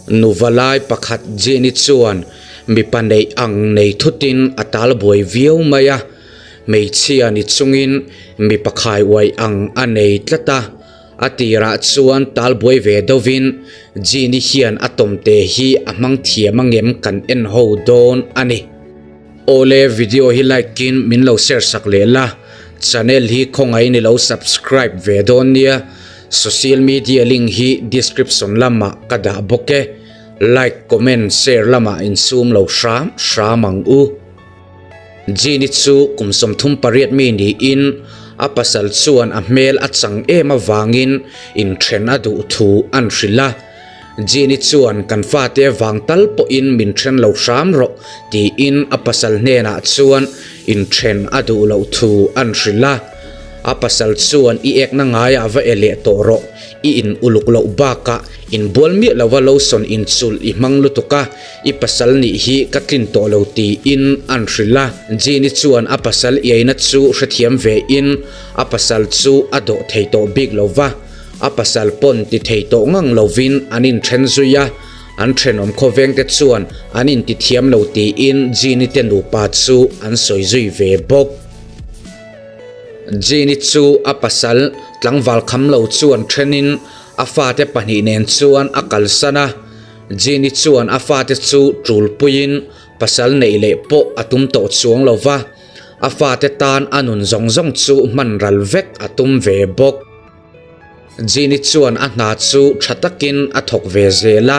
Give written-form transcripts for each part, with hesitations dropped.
Nuva lai pakhat Jenny chuan mipa neih ang nei thutin a tal buai viau mai a, hmeichhia ni chungin mipa khai uai ang a nei tlat a. A tirah chuan tal buai ve deuhvin Jenny hian a tawmte hi a hmang thiam angem kan en ho dawn a ni. Awle video hi like in min lo share sak leh la, channel hi khawngaih in i lo subscribe ve dawn nia, social media link hi description lamah ka dah bawk e, like comment share lamah insum lo hram hram ang u. Jean-i chu kum 38 mi niin a pasal chuan a hmel a chang em avangin inthen a duh thu an hrilh a. Jean-i chuan kan fate vang tal pawhin min then lo hram rawh tiin a pasal hnenah chuan inthen a duh loh thu an hrilh a. A pasal chuan i ekna ngaiah va e leh tawh rawh, i in uluk loh bakah inbual miah lova lotion inchulh i hmang lutuk a, i pasal nih hi ka tlin tawh lo tiin an hrilh a. Jean-i chuan a pasal iaina chu hrethiam vein a pasal chu a dawh thei tawh bik lova. A pasal pawn ti thei tawh ngang lovin an inthen zui a, an thenawm khawvengte chuan an inti thiam lo tiin Jean-i te nupa chu an sawi zui ve bawk. Jean-i chu a pasal tlangval kham lo chuan thenin a fate pahnih nen chuan a kalsan a, Jean-i chuan a fate chu tulpuiin pasal neih leh pawh a tum tawh chuang lo va, a fate tan a nun zawng zawng chu hman ral vek a tum ve bawk. Jean-i chuan a hna chu tha takin a thawk ve zel a,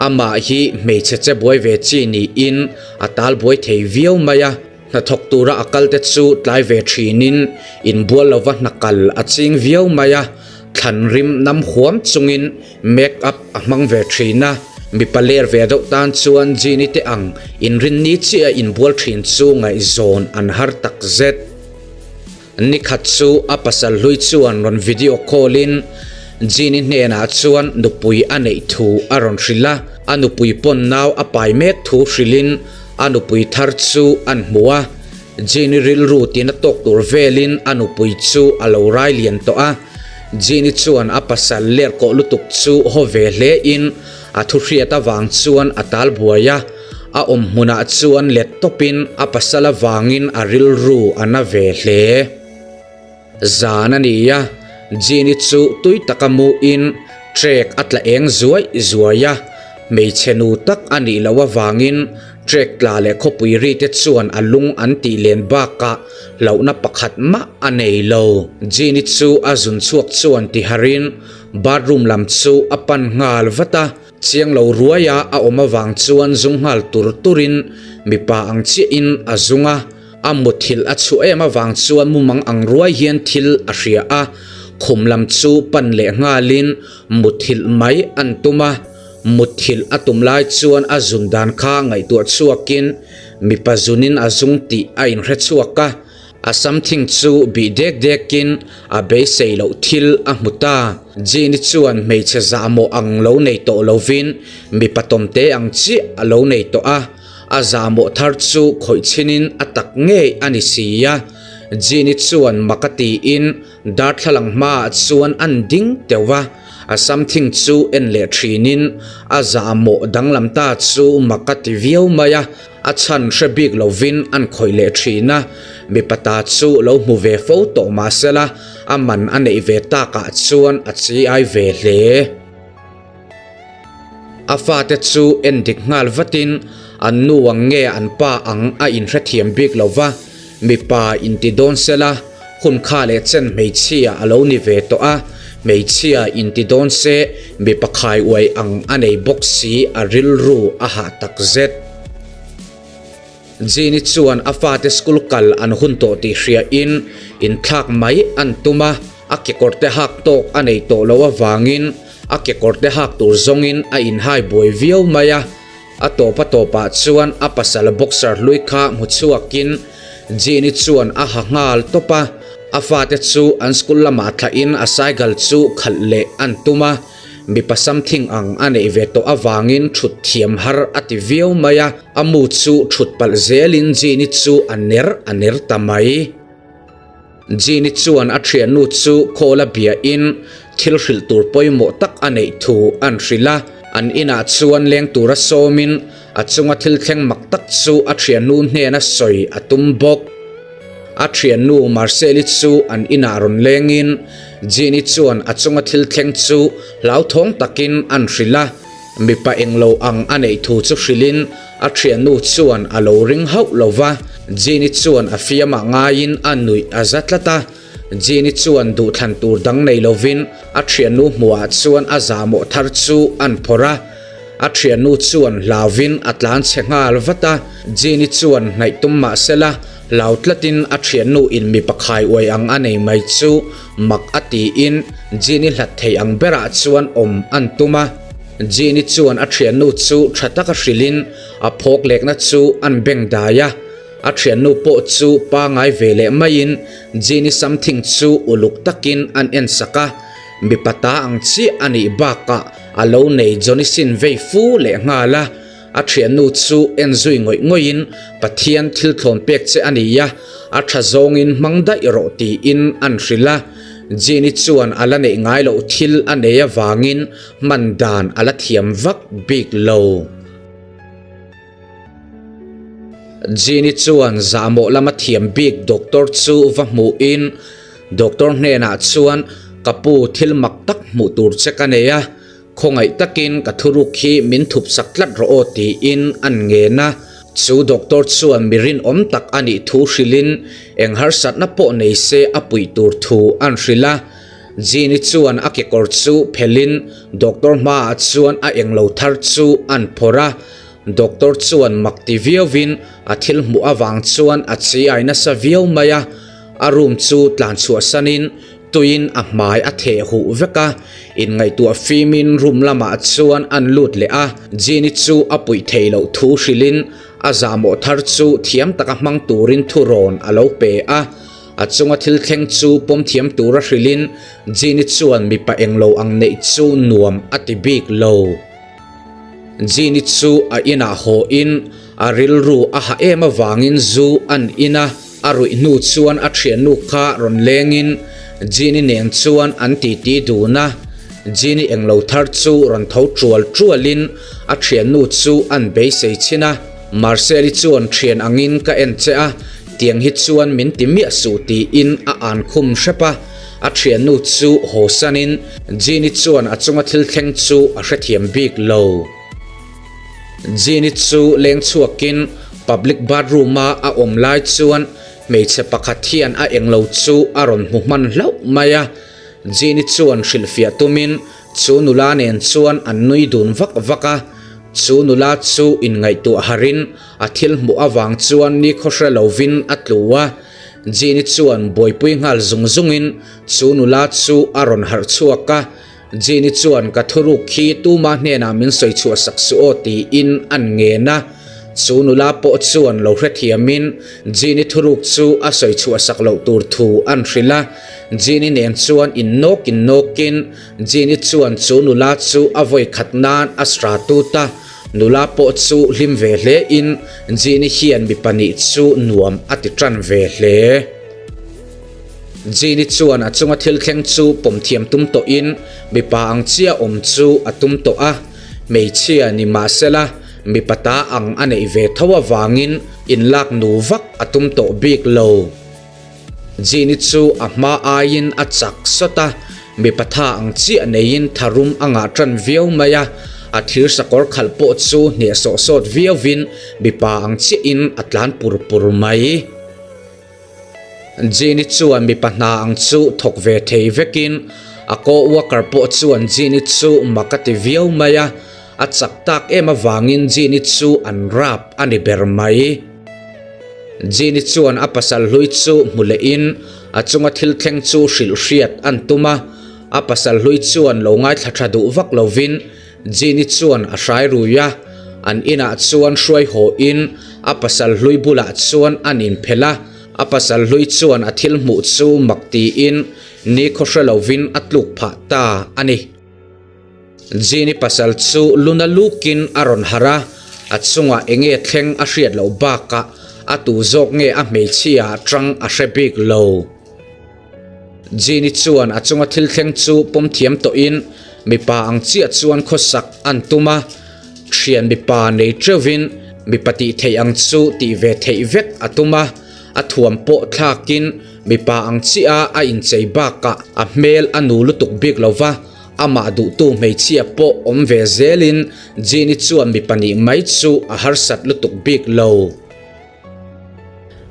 amah hi hmeichhe che buai ve chi niin a tal buai thei viau mai a, hnathawk tura a kal te chu tlai ve thinin inbual lova hna kal a ching viau mai a, thlan rim nam huam chungin make up a hmang ve thin a, mipa ler ve deuh tan chuan Jean-i te ang inrinni chiah a inbual thin chu ngaihzawn an har takzet. Nikhat chu a pasal hlui chuan rawn video call in Jean-i hnenah chuan nupui a neih thu a rawn hrilh a, a nupui pawn nau a pai mek thu hrilhin a nupui thar chu an hmu a. Jean-i rilru tina tawk tur velin a nupui chu a lo rai lian tawh a. Jean-i chuan a pasal ler kawh lutuk chu haw ve hle in a thu hriat avang chuan a tal buai a. A awm hmunah chuan let tawpin a pasal avangin a rilru a na ve hle. Zan a ni a, Jean-i chu tui taka muin trek a tla eng zuai zuai a, hmeichhe nu tak a nih loh avangin trek tla leh khawpui ri te chuan a lung an tih len bakah hlauhna pakhat mah a nei lo. Jean-i chu a zun chhuak chuan tiharin bathroom lam chu a pan nghal vat a. Chiang lo ruaia a awm avang chuan zung nghal tur turin mipa ang chiahin a zung a, a muthilh a chhuah em avang chuan mumang ang ruai hian thil a hria a, khum lam chu pan leh nghalin muthilh mai an tum a, muthilh a tum lai chuan a zun dan kha ngaihtuah chhuakin mipa zunin a zung tih a inhre chhuak a. A something chu bih dek dekin a beisei loh thil a hmu ta. Jean-i chuan hmeichhe zahmawh ang lo nei tawh lovin mipa tawmte ang chiah a lo nei tawh a, a zahmawh thar chu khawih chhinin a tak ngei a ni si a. Jean-i chuan mak a tiin darthlalang hmaah chuan an ding teuh a, a something chu en leh thinin a zahmawh danglam ta chu mak a ti viau mai a. A chhan hre bik lovin an khawih leh thin a, mipa ta chu lo hmu ve fo tawh mah sela a man a neih ve takah chuan a chi ai ve hle. A fate chu en dik nghal vatin an nu ang nge an pa ang a inhrethiam bik lova, mipa inti dawn sela hun kha leh chen hmeichhia a lo ni ve tawh a, hmeichhia inti dawn se mipa khai uai ang a nei bawk si a rilru a hah takzet. Jean-i chuan a fate school kal an hun tawh tih hriain inthlak mai an tum a, a kekawrte hak tawk a nei tawh loh avangin a kekawrte hak tur zawngin a inhai buai viau mai a. A tawp a tawpah chuan a pasal boxer hlui kha hmu chhuakin Jean-i chuan a ha nghal tawp a, a fate chu an school lamah thlahin a cycle chu khalh leh an tum a, mipa something ang a neih ve tawh avangin thut thiam har a ti viau mai a, a mu chu thut palh zelin Jean-i chu a ner a ner ta mai. Jean-i chuan a thiannu chu call a biahin thil hrilh tur pawimawh tak a neih thu an hrilh a. An inah chuan leng tura sawmin a chunga thil thleng mak tak chu a thiannu hnena sawi a tum bawk. A thiannu Marcel-i chu an inah rawn lengin Jean-i chuan a chunga thil thleng chu hlauthawng takin an hrilh a, mipa englo ang a neih thu chu hrilhin a thiannu chuan a lo ring hauh lo va, Jean-i chuan a fiamah ngaiin a nuih a za tlat a. Jean-i chuan duhthlan tur dang nei lovin a thiannu hmuhah chuan a zahmawh thar chu an phawrh a. A thiannu chuan hlauvin a tlan chhe nghal vat a. Jean-i chuan hnaih tum mah sela, hlau tlatin a thiannu in mipa khai uai ang a nei mai chu mak a tiin Jean-i hlat thei ang berah chuan awm an tum a. Jean-i chuan a thiannu chu tha taka hrilhin a phawk lekna chu an beng dai a. A thiannu pawh chu pangai ve leh maiin Jean-i something chu uluk takin an en sak a, mipa ta ang chiah a nih bakah a lo nei Johnny Sin vei fu leh nghal a. A thiannu chu en zui ngawih ngawihin Pathian thil thlawn pek che a ni a, a tha zawngin hmang daih rawh tiin an hrilh a. Jean-i chuan a la neih ngai loh thil a nei avangin hman dan a la thiam vak bik lo. Jean-i chuan zahmawh lama thiam bik doctor chu va hmuhin doctor hnenah chuan ka pu thil mak tak hmuh tur che ka nei a, khawngaih takin ka thuruk hi min thup sak tlat rawh aw tiin an ngen a. Chu doctor chuan mi rinawm tak a nih thu hrilhin eng harsatna pawh nei se a puih tur thu an hrilh a. Jean-i chuan a kekawr chu phelhin doctor hmaah chuan a englo thar chu an phawrh a. Doctor chuan mak ti viauin a thil hmuh avang chuan a chiai nasa viau mai a, a room chu tlan chhuahsanin tuiin a hmai a theh huh vek a, inngaihtuah fimin room lamah chuan an lut leh a, Jean-i chu a puih theih loh thu hrilhin a zahmawh thar chu thiam taka hmang turin thurawn a lo pe a, a chunga thil thleng chu pawm thiam tura hrilhin Jean-i chuan mipa englo ang neih chu nuam a ti bik lo. Jean-i chu a inah haw in a rilru a ha em avangin zu an in a, a ruih hnu chuan a thiannu kha rawn lengin Jean-i nen chuan an titi dun a, Jean-i englo thar chu rawn tho tual tualin a thiannu chu an beisei chhin a, Marcel-i chuan thian angin ka en che a, tiang hi chuan min ti miah suh tiin a an khum hrep a. A thiannu chu haw sanin Jean-i chuan a chunga thil thleng chu a hrethiam bik lo. Jean-i chu leng chhuakin public bathroom-a a awm lai chuan hmeichhe pakhat hian a englo chu a rawn hmu hman hlauh mai a. Jean-i chuan hrilhfiah tumin chu nula nen chuan an nui dun vak vak a. Chu nula chu inngaihtuah harin a thil hmuh avang chuan nikhaw hre lovin a tlu a. Jean-i chuan buaipui nghal zung zungin chu nula chu a rawn harh chhuak a, Jean-i chuan ka thuruk khi tuma hnenah min sawi chhuah sak suh aw tiin an ngen a, chu nula pawh chuan lo hrethiamin Jean-i thuruk chu a sawi chhuah sak loh tur thu an hrilh a, Jean-i nen chuan innawk innawkin Jean-i chuan chu nula chu a vawi khat nan a sra tut a. Nula pawh chu hlim ve hle in Jean-i hian mipa nih chu nuam a ti tan ve hle. Jean-i chuan a chunga thil thleng chu pawm thiam tum tawh in mipa ang chiah awm chu a tum tawh a, hmeichhia ni mahsela mipa ta ang a neih ve tho avangin inlak nu vak a tum tawh bik lo. Jean-i chu a hma aiin a chak sawt a, mipa tha ang chiah neiin tharum a ngah tan viau mai a, a thir sakawr khalh pawh chu hneh sawh sawt viauvin mipa ang chiahin a tlan pur pur mai. Jean-i chuan mipa hna ang chu thawk ve thei vekin a co-worker pawh chuan Jean-i chu mak a ti viau mai a, a chak tak em avangin Jean-i chu an rap a ni ber mai. Jean-i chuan a pasal hlui chu hmu lehin a chunga thil thleng chu hrilh hriat an tum a, a pasal hlui chuan lo ngaithla tha duh vak lovin Jean-i chuan a hrai rui a, an inah chuan hruai hawhin a pasal hlui bulah chuan an inphelh a, a pasal hlui chuan a thil hmuh chu mak tiin nikhaw hre lovin a tluk phah ta a ni. Jean-i pasal chu luna lukin a rawn harh a, a chungah eng nge thleng a hriat loh bakah a tu zawk nge a hmeichhia atang a hre bik lo. Jean-i chuan a chunga thil thleng chu pawm thiam tawhin Mipa ang chiah chuan khawsak an tum a, thian mipa nei teuhin mipa tih theih ang chu tih ve theih vek a tum a, a thuam pawh thlakin mipa ang chiah a a inchei bakah a hmel a nu lutuk bik lo va, amah duhtu hmeichhia pawh awm ve zelin Jean-i chuan mipa nih mai chu a harsat lutuk bik lo.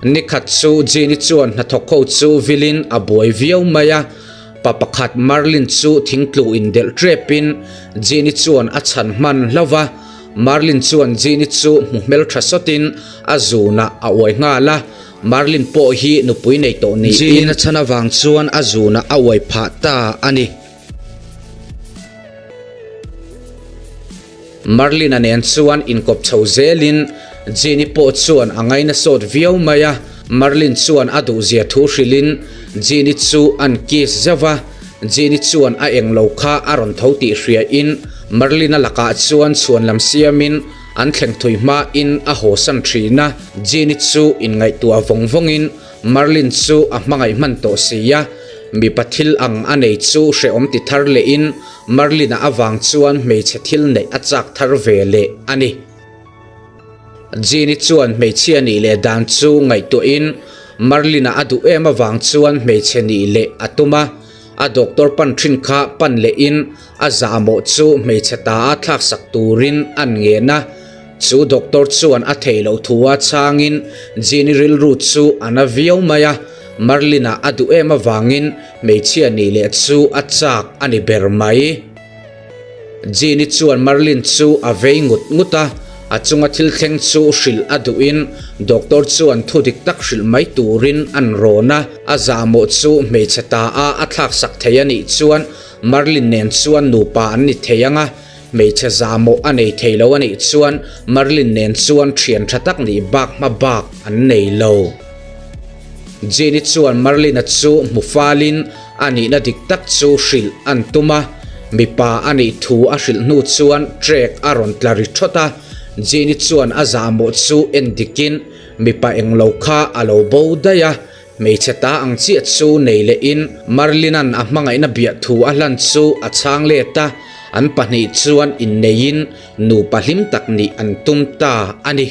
Nikhat chu Jean-i chuan hnathawk ho chu vilin a buai viau mai a, pa pakhat Marlin chu thingtlu indelh ṭepin Jean-i chuan a chhan hman hlauh va. Marlin chuan Jean-i chu hmu hmelṭha sawtin a zunah a uai nghal a, Marlin pawh hi nupui nei tawh niin Jean-a chhan avang chuan a zunah a uai phah ta a ni. Marlin-a nen chuan inkawp chho zelin Jean-i pawh chuan a ngaina sawt viau mai a, Marlin chuan a duhzia thu hrilhin Jean-i chu an kiss zeuh va, Jean-i chuan a englo kha a rawn tho tih hriain Marlin-a lakah chuan chhuan lam siamin an thleng thui hmain a hawsan thin a, Jean-i chu inngaihtuah vawng vawngin Marlin chu a hmangaih hman tawh si a, mipa thil ang a nei chu hrehawm ti thar lehin Marlin-a avang chuan hmeichhe thil neih a chak thar ve leh a ni. Jean-i chuan hmeichhia nih leh dan chu ngaihtuahin Marlin-a a duh em avang chuan hmeichhe nih leh a tum a, a doctor pan thin kha pan lehin a zahmawh chu hmeichhe ta a thlaksak turin an ngen a. Chu doctor chuan a theih loh thu a chhangin Jean-i rilru chu a na viau mai a, Marlin-a a duh em avangin hmeichhia nih leh chu a chak a ni ber mai. Jean-i chuan Marlin chu a vei ngut ngut a, a chunga thil thleng chu hrilh a duhin doctor chuan thu dik tak hrilh mai turin an rawn a, a zahmawh chu hmeichhe ta a a thlaksak thei a nih chuan Marlin nen chuan nupa an ni thei ang a, Hmeichhe zahmawh a nei thei lo a nih chuan Marlin nen chuan thian tha tak nih bak hma bak an nei lo. Jean-i chuan Marlin-a chu hmu falin a nihna dik tak chu hrilh an tum a, mipa a nih thu a hrilh hnu chuan trek a rawn tla ri thawt a, Jean-i chuan a zahmawh chu en dikin mipa englo kha a lo bo daih a, Hmeichhe ta ang chiah chu nei lehin Marlin-a'n a hmangaihna biah thu a hlan chu a chhang let a, an pahnih chuan inneiin nupa hlim tak nih an tum ta a ni.